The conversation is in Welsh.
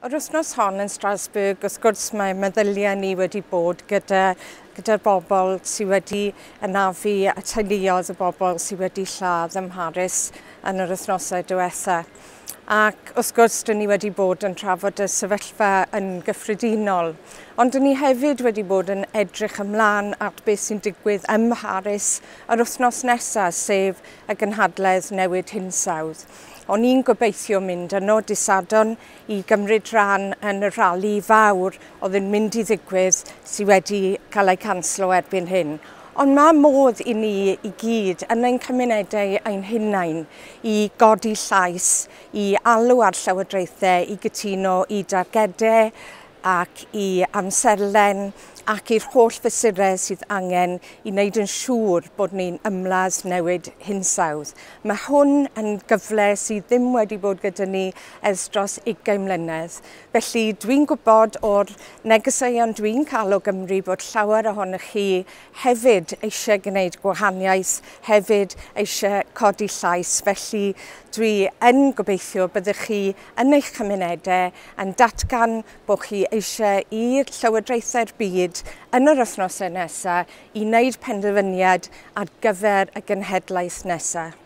Yr wythnos hon yn Strasbourg, wrth gwrs mae meddyliau ni wedi bod gyda'r bobl sydd wedi anafu a teuluoedd y bobl sydd wedi lladd ym Mharis yn yr wythnosau diwetha. Ac wrth gwrs, dyn ni wedi bod yn trafod y sefyllfa yn gyffredinol. Ond dyn ni hefyd wedi bod yn edrych ymlaen at beth sy'n digwydd ym Mharis yr wythnos nesaf, sef y gynhadledd newid hinsawdd. O'n i'n gobeithio mynd yno dydd Sadwrn i gymryd rhan yn y rali fawr oedd yn mynd i ddigwydd sydd wedi cael ei canslo erbyn hyn. Ond mae modd i ni i gyd yn ein cymunedau ein hunain i godi llais, i alw ar llywodraethau, i gytuno i dargedau ac i amserlen ac i'r holl fesurau sydd angen i wneud yn siŵr bod ni'n ymladd newid hinsawdd. Mae hwn yn gyfle sydd ddim wedi bod gyda ni ers dros 20 mlynedd. Felly dwi'n gwybod o'r negeseuon dwi'n cael o Gymru bod llawer ohonych chi hefyd eisiau gwneud gwahaniaeth, hefyd eisiau codi llais. Felly dwi yn gobeithio byddwch chi yn eich cymunedau yn datgan bod chi eisiau i'r llywodraethau'r byd yn yr wythnosau nesaf i wneud penderfyniad ar gyfer y genhedlaeth nesaf.